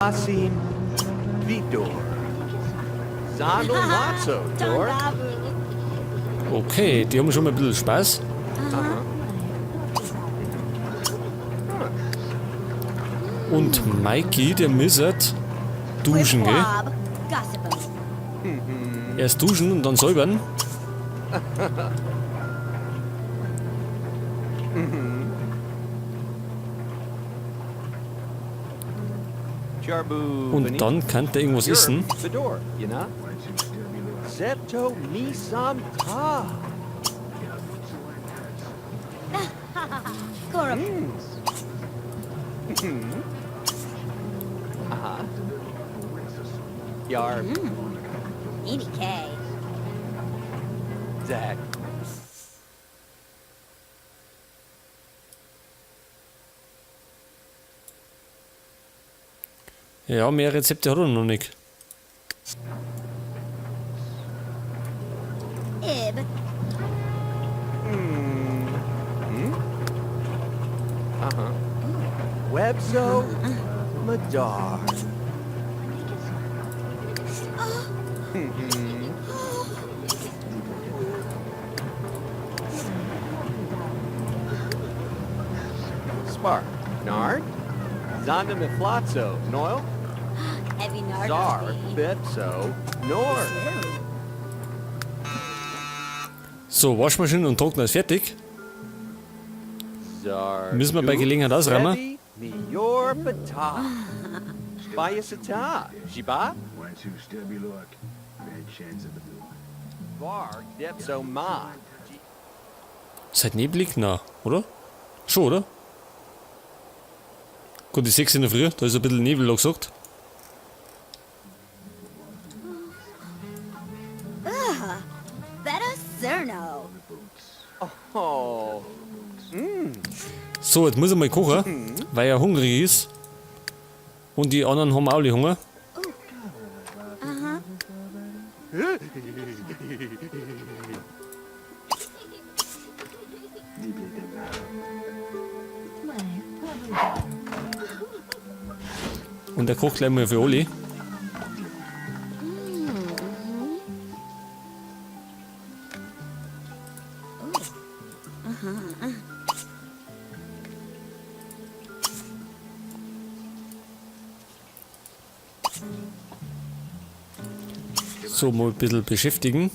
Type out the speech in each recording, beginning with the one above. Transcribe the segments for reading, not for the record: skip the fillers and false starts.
Asim Vidor. Zano Dor. Okay, die haben schon mal ein bisschen Spaß. Und Mikey, der misset duschen, gell? Erst duschen und dann säubern. Und dann kann der irgendwas essen. Ja, mehr Rezepte hat er noch nicht. Ib. Aha. Webso Madar. Spark. Nard. Zonda Miflatso. Noil. Heavy Zar. Nardo. Bipso. Nor. So, Waschmaschine und Trockner ist fertig. Zar. Müssen wir bei Gelegenheit ausräumen. Mior Bata. Bayasata. Jiba. Var. Depso Ma. Ist halt neblig? Na, oder? Schon, oder? Gut, ich seh's in der Früh, da ist ein bisschen Nebel gesagt. Beta Cerno. Oh. So, jetzt muss er mal kochen, weil er hungrig ist. Und die anderen haben auch alle Hunger. Und er kocht gleich mal für alle. So, mal ein bisschen beschäftigen.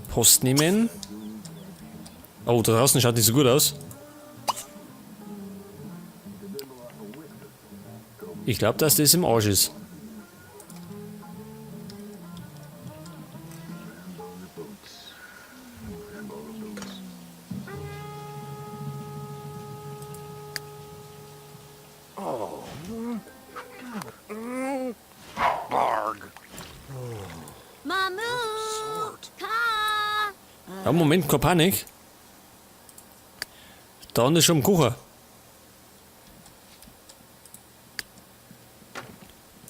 Post nehmen. Oh, da draußen schaut nicht so gut aus. Ich glaub, dass das im Arsch ist. Barg. Mamu. Ka. Ja, Moment, keine Panik. Da unten ist schon im Kocher.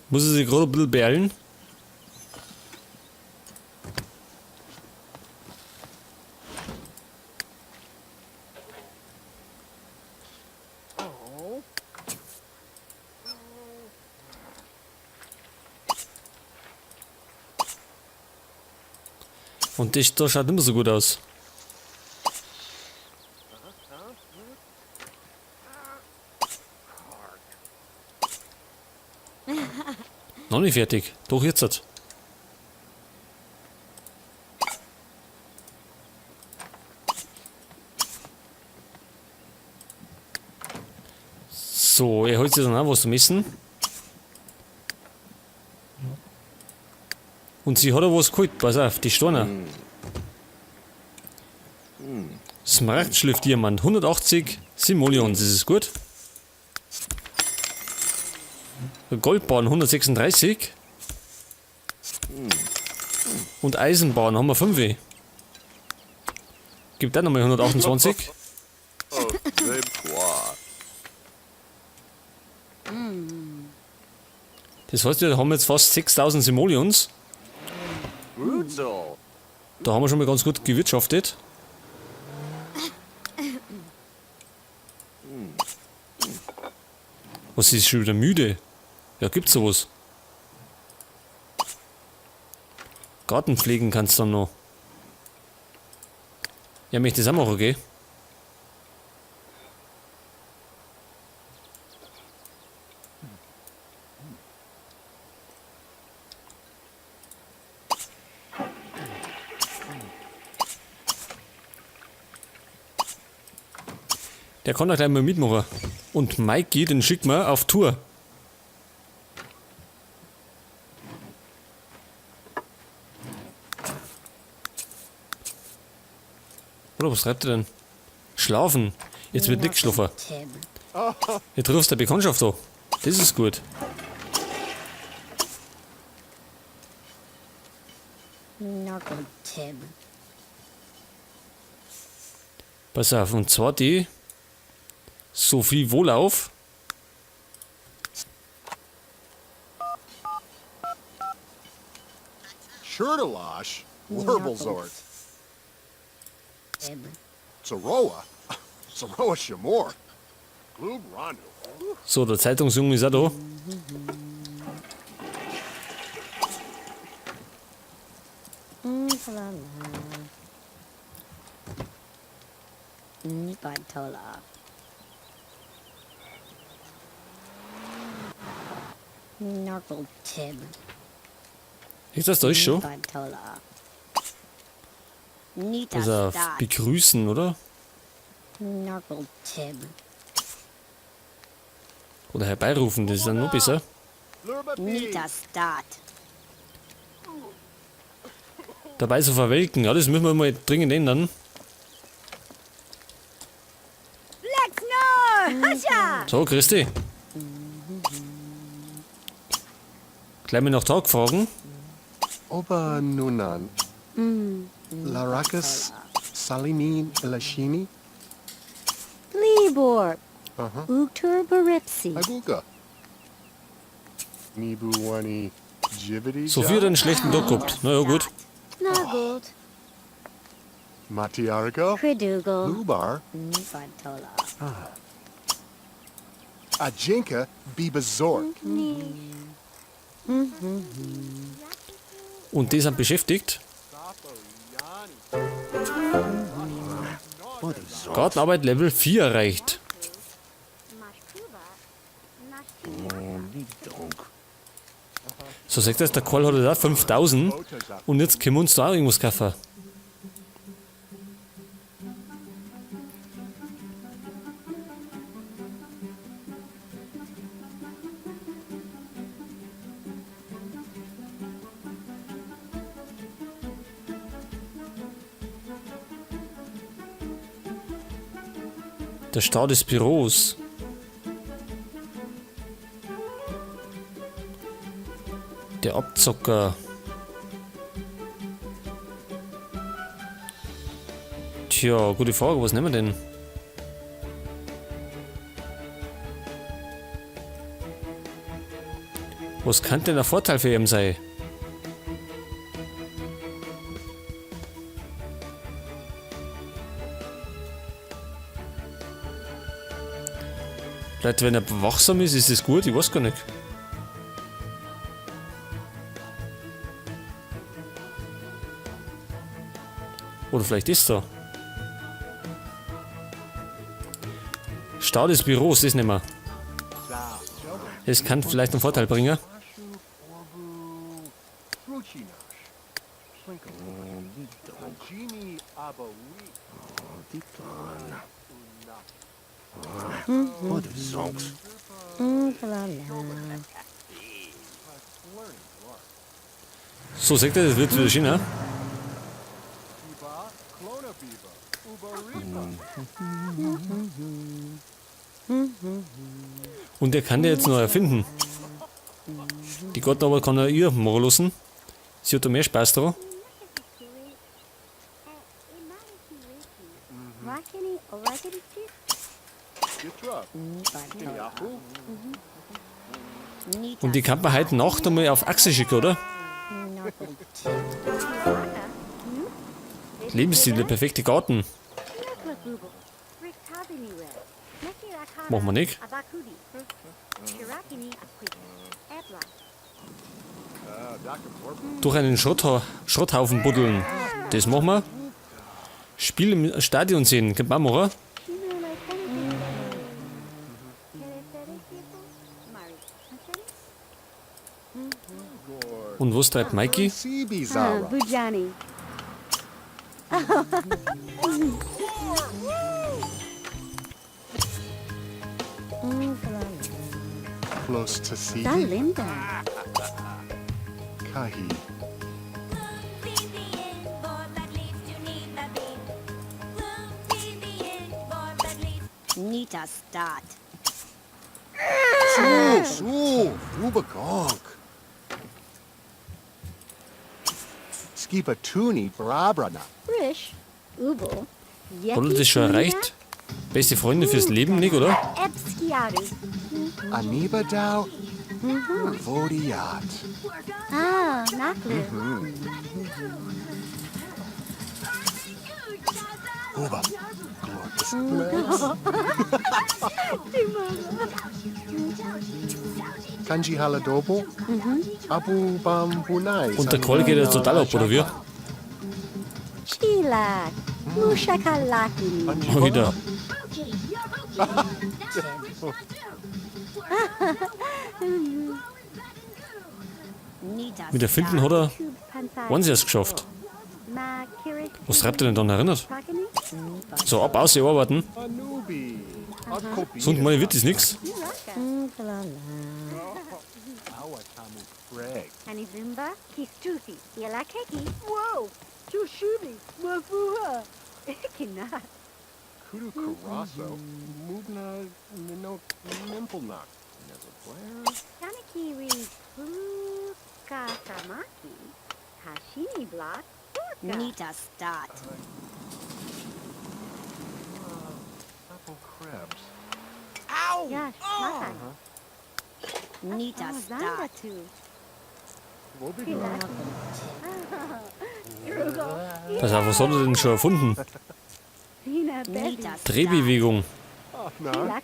Muss er sich gerade ein bisschen beeilen. Und das da schaut immer so gut aus. Noch nicht fertig. Doch, jetzt hat. So, er holt sich dann auch was zum Essen. Und sie hat auch was geholt. Pass auf, die Steine. Smaragdschliff-Diamant, 180 Simoleons, das ist gut. Goldbahn 136. Und Eisenbahn haben wir 5. Gibt auch nochmal 128. Das heißt, wir haben jetzt fast 6000 Simoleons. Da haben wir schon mal ganz gut gewirtschaftet. Was ist schon wieder müde? Ja, gibt's sowas? Garten pflegen kannst du dann noch. Ja, möchte das auch machen, gell? Der kann da gleich mal mitmachen. Und Mikey, den schicken wir auf Tour. Oder was treibt er denn? Schlafen. Jetzt wird nicht geschlafen. Tib. Jetzt triffst du eine Bekanntschaft da. Das ist gut. Nargle Tib. Pass auf, und zwar die Sophie Wohlauf. Shirtalash, Werblezort, Tib. Soroa, Soroa Shamor, Glub Ranu. So, der Zeitungsjunge ist auch da. Mflala. Nipatola. Nargle Tib. Ist das da ist schon? Nipatola. Nita Pass auf, Stat. begrüßen, oder? Nargle Tib. Oder herbeirufen, das ist dann noch besser. Lurba Nita Stat. Dabei zu verwelken, ja, das müssen wir mal dringend ändern. Lexnor! Husha! So, Christi. Gleich mal nach Tag fragen. Oba Nunan, Larakas Salinin Elashini, Libor. Uktur Baripsi. Ibuka. Nibuwani Jivity. Sophie hat einen schlechten Tag gehabt. Na ja, gut. Nagelt. Matiargo, Credugal. Lubar, Nipatola. Ajinka Bibazort. Und die sind beschäftigt. Gartenarbeit Level 4 erreicht. So sagt das, der Karl hat ja auch 5000 und jetzt können wir uns da auch irgendwas kaufen. Der Stau des Büros. Der Abzocker. Tja, gute Frage, was nehmen wir denn? Was kann denn der Vorteil für ihn sein? Vielleicht, wenn er wachsam ist, ist es gut, ich weiß gar nicht. Oder vielleicht ist er. Stau des Büros, das nehmen wir. Das kann vielleicht einen Vorteil bringen. So, sagt er, das wird wieder schön, ne? Und der kann der jetzt noch erfinden. Die Gartenarbeit kann er ihr machen lassen. Sie hat da mehr Spaß dran. Und die kann man heute Nacht einmal auf Achse schicken, oder? Lebensstil, der perfekte Garten. Machen wir nicht. Durch einen Schrotthaufen buddeln. Das machen wir. Spiel im Stadion sehen. Könnte man auch machen. Und was treibt Mikey? Sibizara. Bujani. Close to Sibi. Dalinda. Kahi. Nita stat. Su, su, Ubagonk. Skipatuni Brabrana. Rish. Ubel. Hat er das schon erreicht? Beste Freunde fürs Leben nicht, oder? Epskiaru. Anibadao. Vodiat. Ah, Naklu. Uba. Glorkus Bless. Kanji Haladobo. Abu Bambunai. Und der Call geht jetzt total ab, oder wie? Chilak. Mushakalaki. Alter. Mit der Finden hat er eins erst geschafft. Was treibt er denn dann erinnert? So, ab, aus, arbeiten. Anubi. Sonst meine wird das nix. Awatamu Freg. Anizumba, Kistufi, Yelakeki. Whoa! Chushubi, Mafuha. Kina. Kudu Karaso. Mubna Nino Nimpelnak. Kanakiri Pukasamaki. Hashini Block. Nita stat. Apple Krebs. Au! Yash, Makan. Nita stat. Pass auf, was hat er denn schon erfunden? Drehbewegung. Na. No!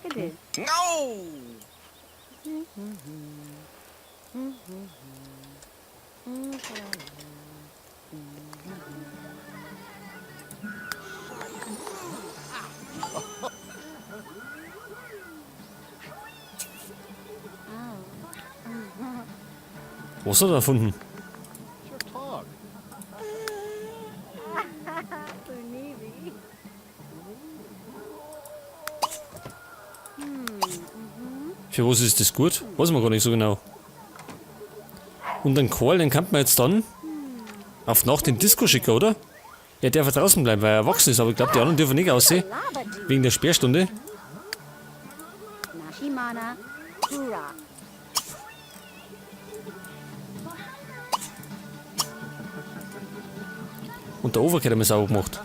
Was hat er erfunden? Talk. Für was ist das gut? Weiß man gar nicht so genau. Und den Karl, den kann man jetzt dann auf Nacht in Disco schicken, oder? Er darf ja draußen bleiben, weil er erwachsen ist, aber ich glaube, die anderen dürfen nicht aussehen. Wegen der Sperrstunde. Nashimana, Kura. Und der Overkill haben wir sauber gemacht.